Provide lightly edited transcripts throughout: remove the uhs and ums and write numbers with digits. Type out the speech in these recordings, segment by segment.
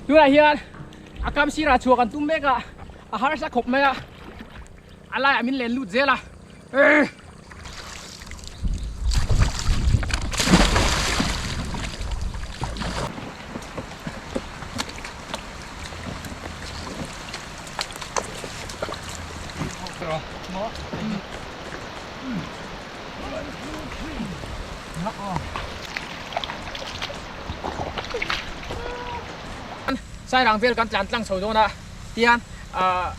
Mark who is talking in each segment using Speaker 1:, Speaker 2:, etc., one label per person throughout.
Speaker 1: Tunah hian a kam sirah chhuah kan tum mek a, a harsa khawp mai a, a laiah min len lut zel a. Sairang vel kan tlan tlang chho dawn a tian ahh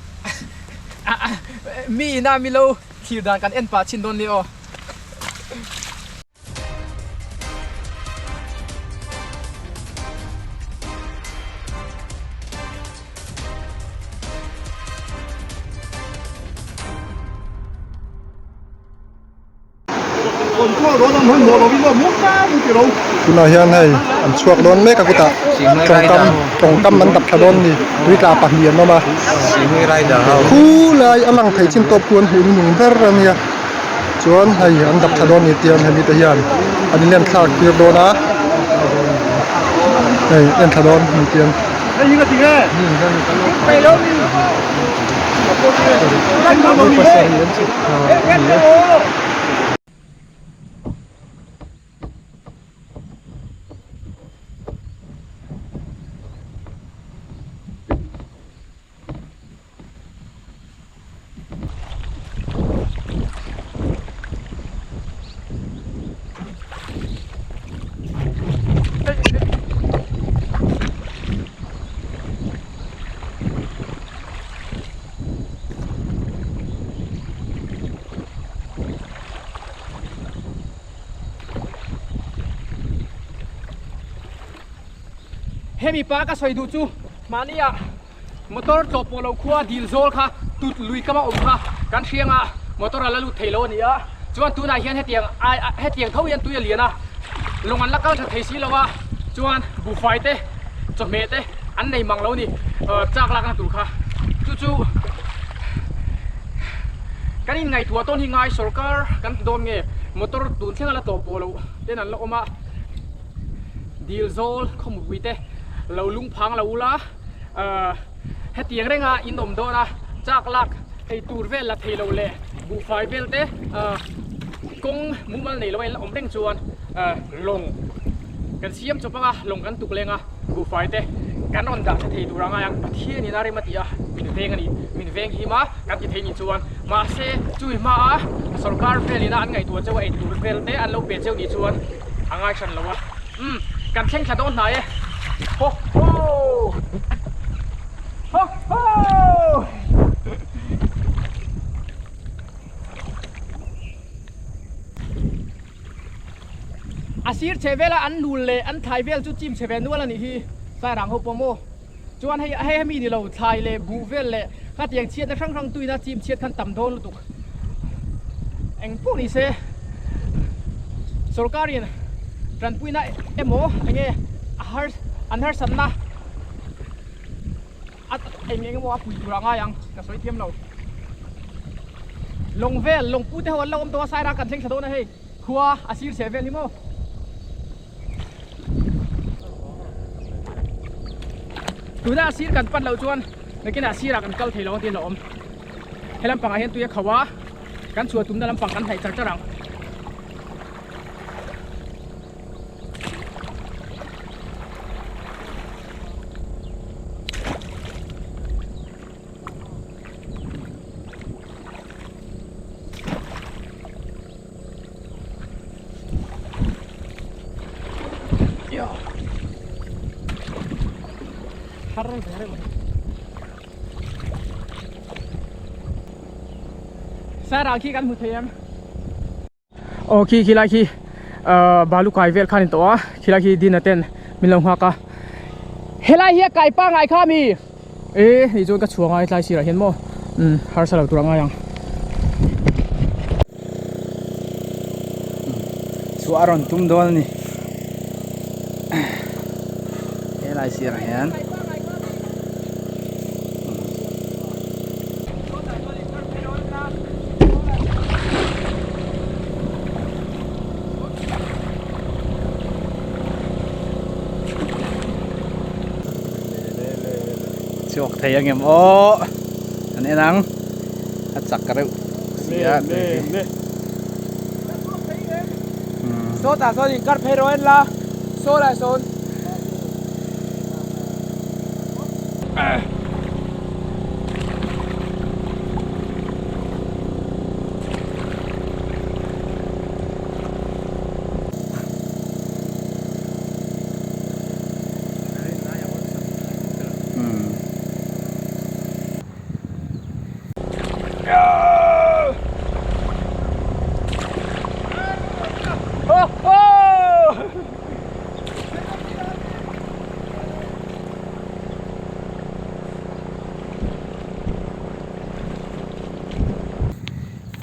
Speaker 1: mi ina milo thlir dan kan en pah chhin dawn nia aw.
Speaker 2: Tunah hian hei an chhuak dawn mek a kutah tawngkam tawngkam an dap thla dawn a ni tui tla pahnih an awm a khulai a lang thei chin tawp khu an hmuh nung ber a nia chuan hei an dap thla dawn a ni tiang hemi te hian an in en thlak tir dawn a hei en thla dawn a ni tiang. Pasarih an chhuk thla a ni a.
Speaker 1: Hemi pa ka sawi duh chu mahnia motor tlawh pawh lo khua dil zawl kha tut lui kama awm kha kan hriang a motor a la lut thei lo a ni a chuan tunah hian hetiang ai hetiang tho hian tui a lian a lawng an la kal tha thei si lo a chuan buhfai te chawhmeh te an nei mang lo a ni chak lakna tur kha chu chu kan inngaihtuah tawn hi ngai sorkar kan ti dawn nge motor tun thleng a la tlawh pawh loh ten an la awm a dil zawl khawmupui te lo lung phang lo ula ahh hetiang renga in awm dawn a chak lak ei tur vel la thei lo leh buhfai vel te ahh kawng mumal nei lo a in la awm reng chuan ahh lawng kan siam chawp anga lawng kan tuk leng a buhfai te kan rawn dah tha thei tur a ngai ang Pathian in a rem a tih a min veng a ni min veng him a kan ti thei ni chuan mahse chui hma a sorkar vel ina an ngaihtuah cheu a ei tur vel te an lo pe cheu nih chuan a ngai hran lo a umm kan thleng thla dawn hnai e ho ho ho ho. A sir chhe vela an nul leh an thlai vel chu chim chhe ve nual a nih hi Sairang ho pawh maw chuan hei hei hemi ni lo thlai leh buh vel leh khatiang chhiatna hrang hrang tuina chim chhiat khan tam dawn lutuk eng pawh ni se sorkarin tanpuina emaw enge a har an harsatna a eng eng emaw a pui tur a ngai ang ka sawi thiam lo lawng vel lawng pu te ho an lo awm tawh a Sairang kan thleng thla dawn a hei khua a sir chhe vel hi maw. Tuna a sir kan pan loh chuan nakinah sirah kan kal thei lo ang tih a hlauhawm. He lampangah hian tui a kho a, kan chhuah tumna lampang kan hnaih char char ang. Sairang khi kan hmu thei em? Aw khi khilai khi balu kai vel khan in tawh a khilai khi dina ten min lo nghak a helai hi a kai pangai kha mi e ni chuan ka chhuang a hetlai sirah hian maw umm harsa lo tur a ngai ang.
Speaker 3: Chhuah a rawn tum dawn a ni helai sirah hian. Chhuak thei angem aw an en ang a chak reuh si a tui hi.
Speaker 1: Sawtah sawn in kar phei rawh en la saw lai sawn.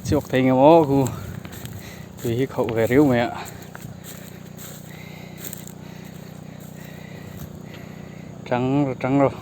Speaker 3: Chhuak thei nge maw khu tui hi khauh ve riau mai a. Tang rawh tang rawh.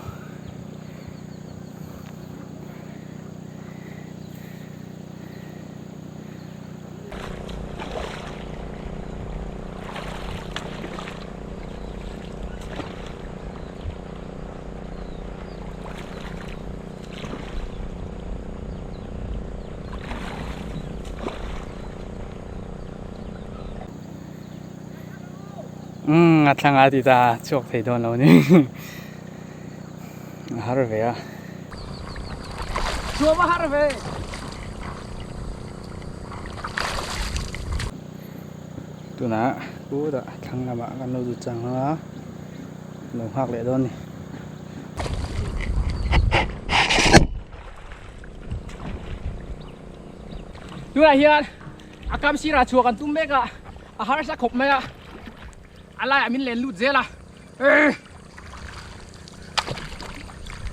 Speaker 3: Umm a thlang a ti ta a chhuak thei dawn lo a ni a har ve a.
Speaker 1: Chhuah va har ve.
Speaker 3: Tunah kutah thlang lamah kan lo zut chang a lo nghak leh dawn a ni.
Speaker 1: Tunah hian a kam sirah chhuah kan tum mek a. A harsa khawp mai a, a laiah min len lut zel a,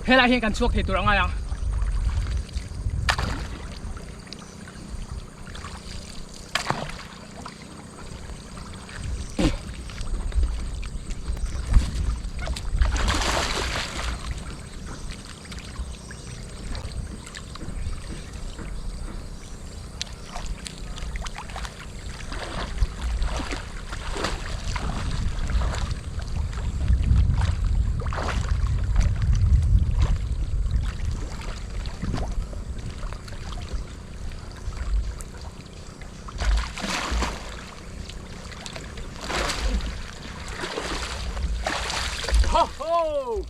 Speaker 1: helai hian kan chhuak thei tur a ngai ang. Ho ho!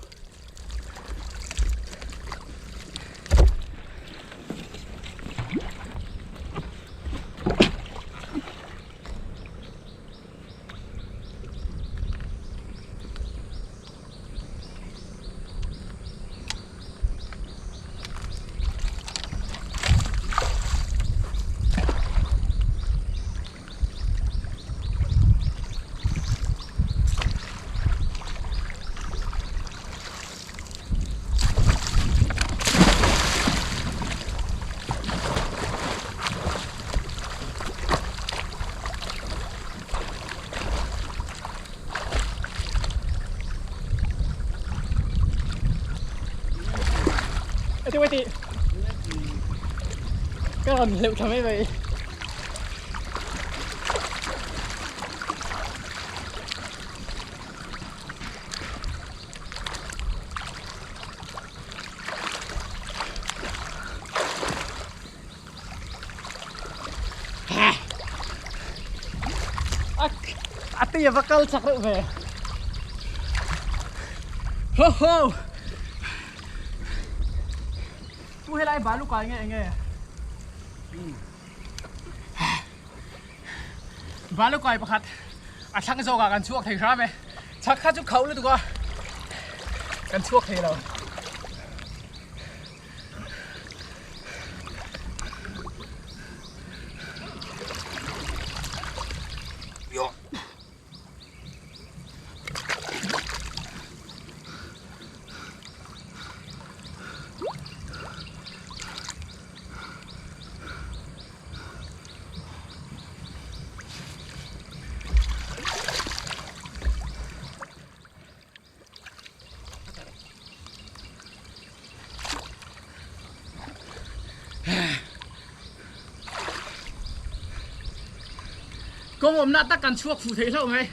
Speaker 1: Ka rawn hleuh tha mai mai. A ti a va kal chak reuh ve. Ho ho! Pu helai balu kai nge enge? Balu kai pakhat a thlang zawk ah kan chhuak thei hram e. Chak kha chu khauh lutuk a kan chhuak thei lo. Kawng awmna tak kan chhuak fuh thei hlauh mai.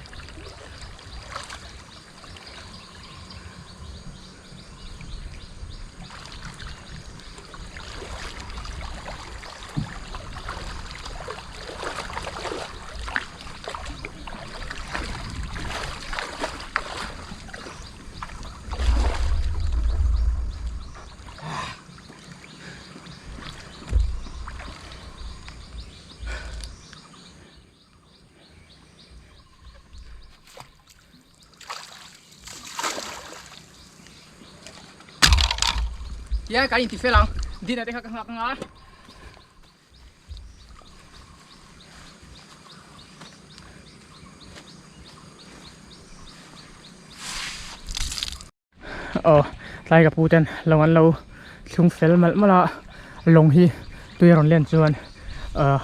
Speaker 1: Tihian kan inti fel ang dinner te kha ka nghak anga. Aw tlai ka pu ten lawng an lo thlung fel malh malh a lawng hi tui a rawn len chuan ahh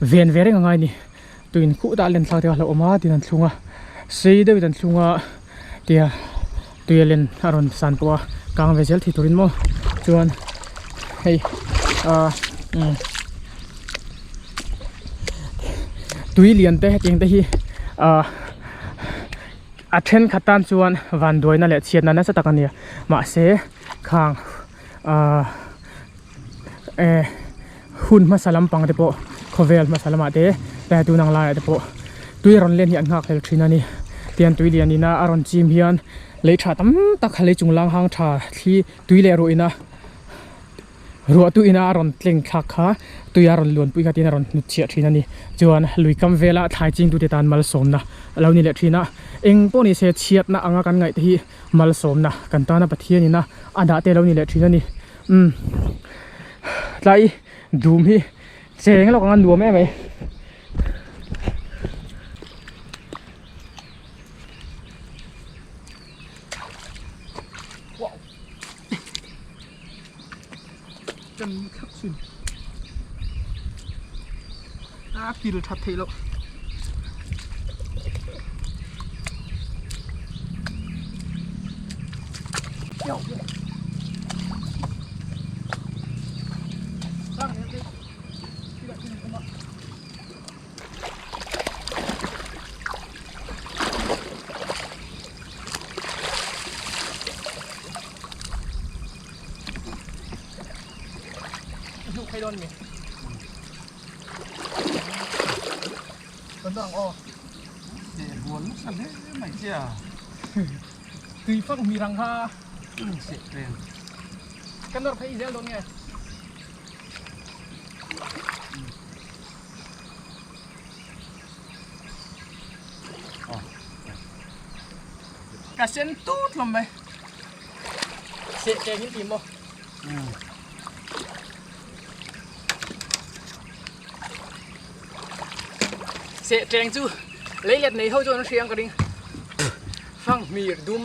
Speaker 1: ven ve reng a ngai a ni tuin khuh dah len thlak te kha a hlauhawm a tin an thlung a sei deuhin an thlung a tia tui a len a rawn san pawh a kang ve zel thei turin maw chuan hei ahh umm tui lian te hetiang te hi ahh. A thenkhat tan chuan vanduaina leh chhiatna nasa tak a ni a mahse khang ahh eh hun hmasa lampang te pawh khawvel hmasa lamah te tlai tun ang laiah te pawh tui a rawn len hi an nghak hlel thin a ni tian tui lian ina a rawn chim hian lei tha tam tak lei chung lang hang tha thli tui leh ruah ina. Ruah tu ina a rawn tleng thlak kha tui a rawn luanpui kha tiin a rawn hnut chhiah thin a ni. Chuan lui kam vela thlai chingtute tan malsawmna a lo ni leh thin a. Eng pawh ni se chhiatna anga kan ngaih te hi malsawmna kan tana Pathian ina a dah te a lo ni leh thin a ni. Umm tlai dum hi cheng lawk anga nuam em mai. Kan thlak chin a pil that theih loh. Hnuk phei dawn mi. Kan dang aw.
Speaker 3: Teh huan nasa hle mai che a.
Speaker 1: Tui fak mi rang kha.
Speaker 3: Seh tleng.
Speaker 1: Kan nawr phei zel dawn nge. Ka sen tut hlawm mai. Seh tleng in ti maw? Seh tleng chu lei let nei ho chuan an hria ang ka ring. Fanghmir dum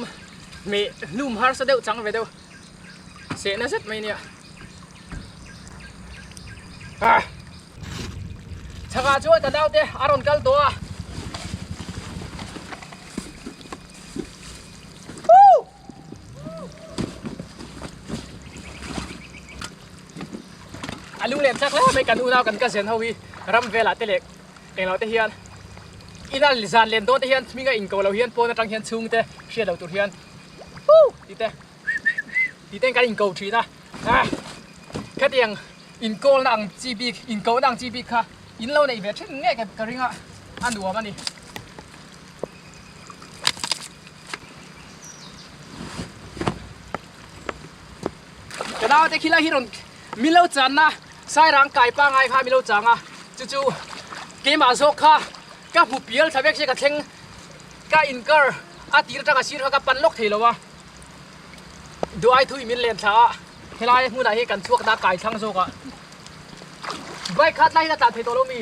Speaker 1: hmeh hlum harsa deuh chang ve deuh. Seh na zet mai nia. Ah! Chhakah chuan ka naute a rawn kal tawh a. A lung lem chak hle mai kan unau kan cousin ho hi ram velah te leh englo te hian ina zan len dawn te hian hminga inko lo hian pawn atang hian chhungte hriat lo tur hian tih te tih ten kan inko thin a khatiang inkawlna ang chi bik inkohna ang chi bik kha in lo neih ve thin ngei ka ring a a nuam a ni. Ka naute khi lai hi rawn min lo channa Sairang kai pangai kha min lo chang a chu chu keimah zawk kha ka hmu pial thla vek se ka thleng ka inkar a tir atanga sir kha ka pan lawk thei lo a duai thui min len thla a helai hmunah hi kan chhuak ta kai thlang zawk a bike kha tlai hian a tlan thei tawh lo mi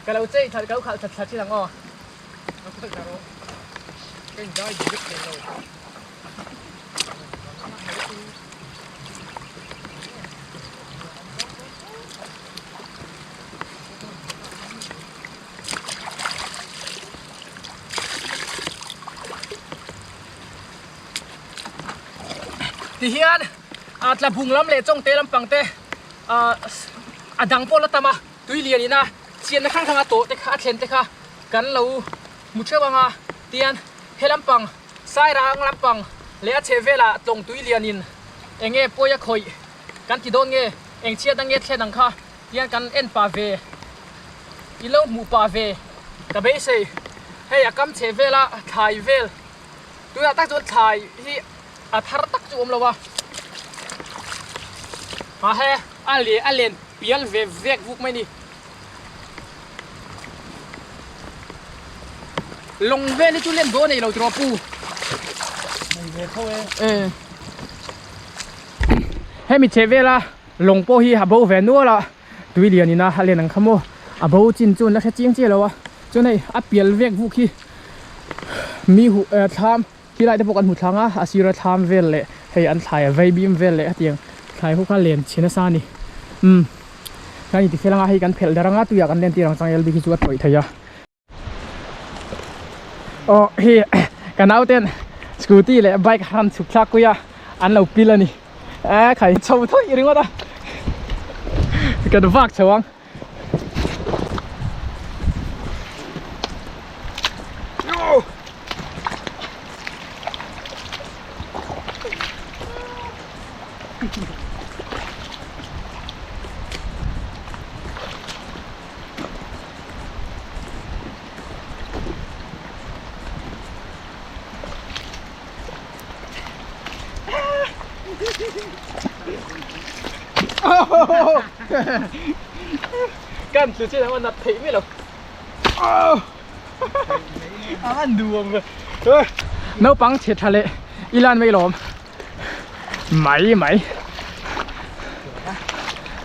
Speaker 1: ka lo chei that ka lo khalh that thla thin ang aw. Tihian a tlabung lam leh chawngte lampang te a dang pawh la tam a tui lian ina chianna hrang hrang a tawh te kha a thlen te kha kan lo hmu theuh ang a tihian he lampang Sairang lampang leh a chheh velah tlawng tui lianin eng nge pawi a khawih kan ti dawn nge eng chhiat ang nge thlen ang kha tihian kan en pah ve i lo hmuh pah ve ka beisei hei a kam chheh vela thlai vel tunah tak chuan thlai hi a thar tak chu awm lo a mahse a leh a len pial ve vek vuk mai a ni. Lawng vel hi chu len dawn nei lo tiraw pu.
Speaker 3: Nei ve tho e.
Speaker 1: Eh. Hemi chheh vela lawng pawh hi a bo ve nual a, tui lian ina a len ang kha maw a bo chin chu an la hre chiang chiah lo a, chuan hei a pial vek vuk hi mi huh eh thlam khi lai te pawh kan hmu thlang a, a sira thlam vel leh hei an thlai a vei bim vel leh hetiang thlai ho kha len chhe nasa a ni umm kan inti fel anga hei kan phelh darh anga tuiah kan len tir ang changel bik hi chu a tawih thei a. Aw hei ka nauten scooty leh bike a rawn chhuk thlak pui a an lo pil a ni eh khai chho thawih ringawt a kan vak chho ang. Kan chu chian ang nat theih mai lo. An duh ang ve. Naupang chhe tha leh i lan mai lawm. Mai mai.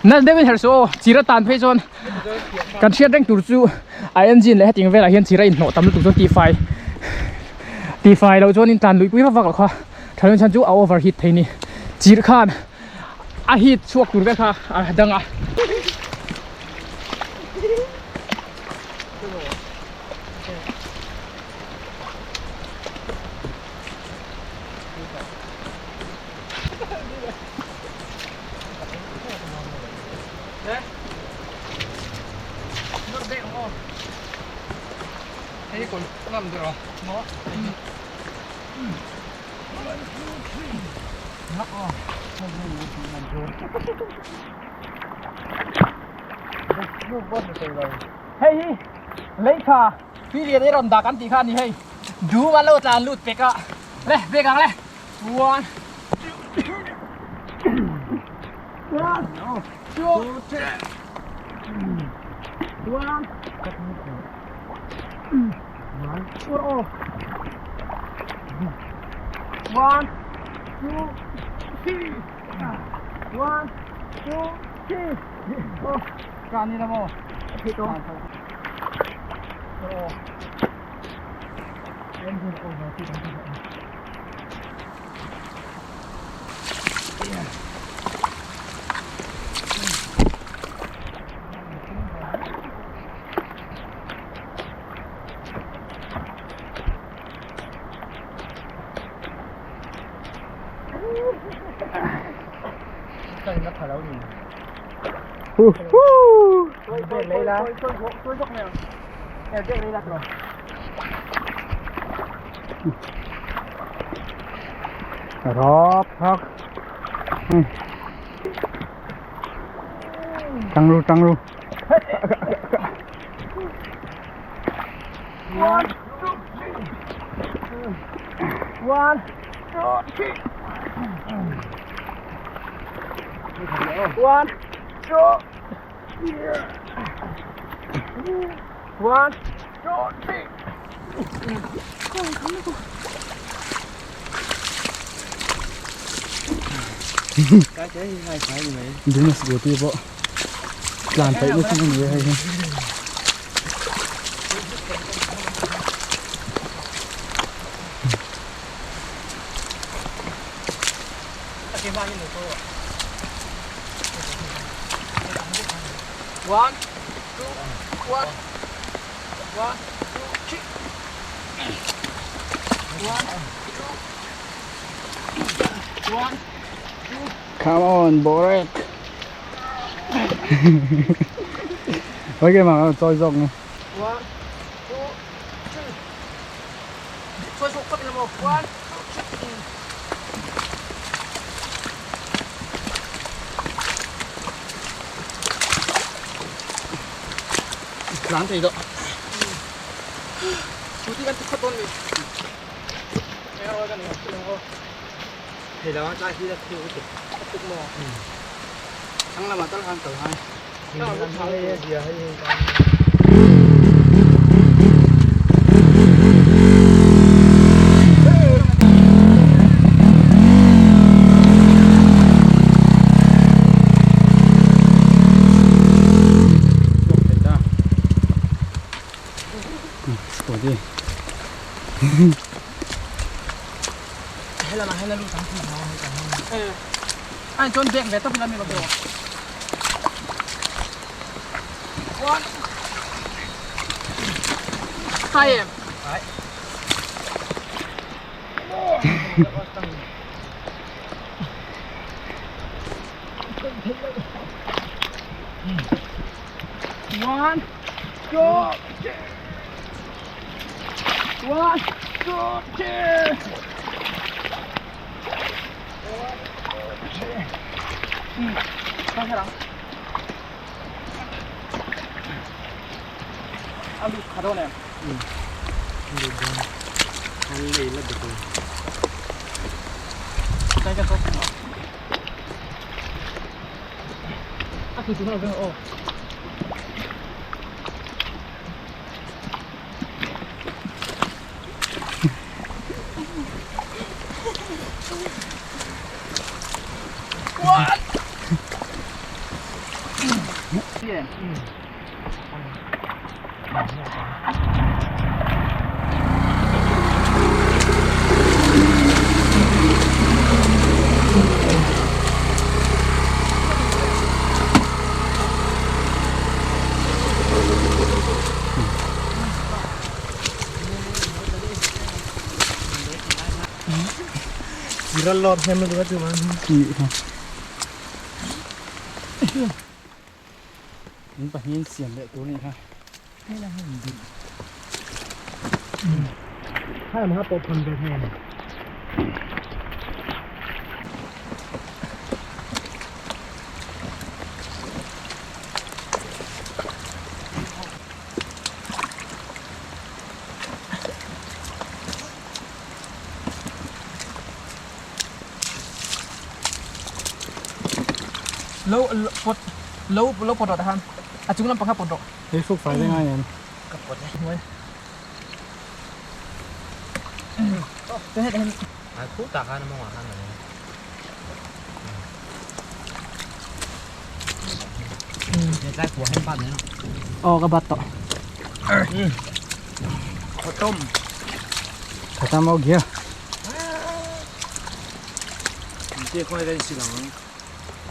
Speaker 1: Nal deuhin herh suh aw, chira tan phei chuan kan hriat reng tur chu a engine leh hetiang velah hian chira inhnawh tam lutuk chuan tifai tifai loh chuan in tlan luih pui vak vak loh kha tha chuan chu a over heat thei ni chir khan a heat chhuak tur vel kha a dang a. Hei hi lei tha tui lian ei rawn dak an tih kha a ni hei dum an lo tlan lut pek a le bag ang le one one two three one two one two three one two three oh kan ni maw
Speaker 3: Rop thak. Trăng ru trăng ru.
Speaker 1: One, two, three. One, two, three. One, two, three. One, two, three.
Speaker 3: Duna scooty pawh tlan peih na chu a ni a hei hi.
Speaker 1: One, two, one, one, two, three. One, two, one, two.
Speaker 3: Come on, Borek. Okay mà trôi dọc này.
Speaker 1: One, two, three. Trôi dọc cấp là một. One, two, three.
Speaker 3: Láng thì đó.
Speaker 1: Thì đó, đây khi là thiêu cái tức mò. Thắng là mà tất ăn tử hai. Ai chuan bag ve tawp ila mi lo beu. One. Hai em. Hai. One, two, three. One, two, three. A lut kha dawn em?
Speaker 3: An lei la dik lo.
Speaker 1: Kai ka chawp thung a. A tlu chu ho aw. What? Yeah.
Speaker 3: In pahnihin siam leh tur anih kha.
Speaker 1: Lo pawt lo lo pawt rawh takhan a chung lampang kha pawt rawh.
Speaker 3: Hei fuk fai reng ai em?
Speaker 1: Ka pawt e hnuai. Aw ka bat tawh.
Speaker 3: Khatam ho gya.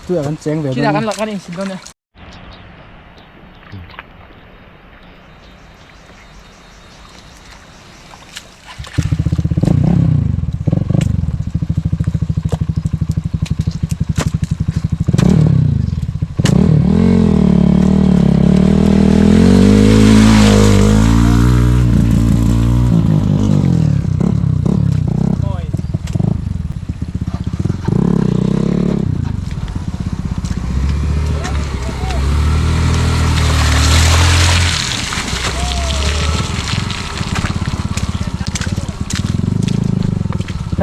Speaker 3: Tuiah kan cheng ve
Speaker 1: Khi kan kan insil dawn e.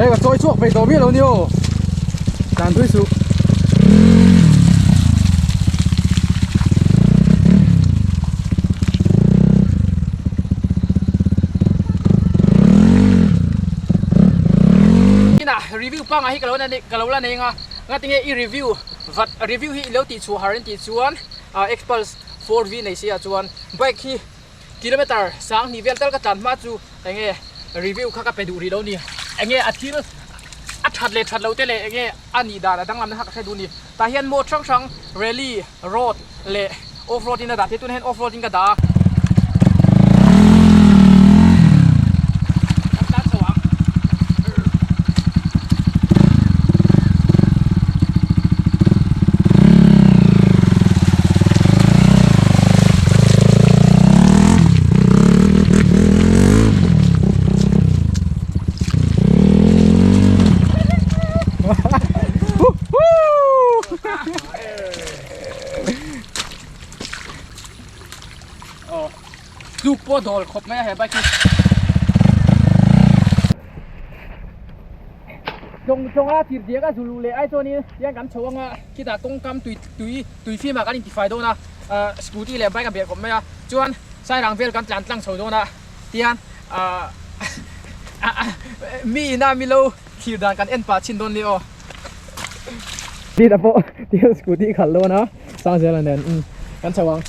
Speaker 3: Hei ka chawi chhuak peih tawh miah lo ni aw dan thui suh.
Speaker 1: Inah review pangngai hi ka lo la ka lo la nei anga ngatinge i review vat review hi ilo tih chhuah har an tih chuan Xpulse 4V nei si ah chuan bike hi kilometer sang hnih vel tal ka tlan hma chu enge review kha ka pe duh rih lo ni enge a thil a that leh that lo te leh enge a nih dan a danglam na kha ka hre duh ni tah hian mode hrang hrang rally road leh off road in a dah thei tunah hian off road in ka dah a. Kan tlan chho ang. Tluk pawh dawl khawp mai a he bike hi. Tlawng tlawnga tir diak a zulu leh ai chuanin tiang kan chho anga khitah kawngkam tui tui tui fimah kan intifai dawn a ah scooty leh bike a beh khawp mai a chuan sairang vel kan tlan tlang chho dawn a tiang ah mi ina milo thlir dan kan en pah chhin dawn nia aw. Dita pawh tiang scooty khalh dawn a Sangzela nen kan chho ang.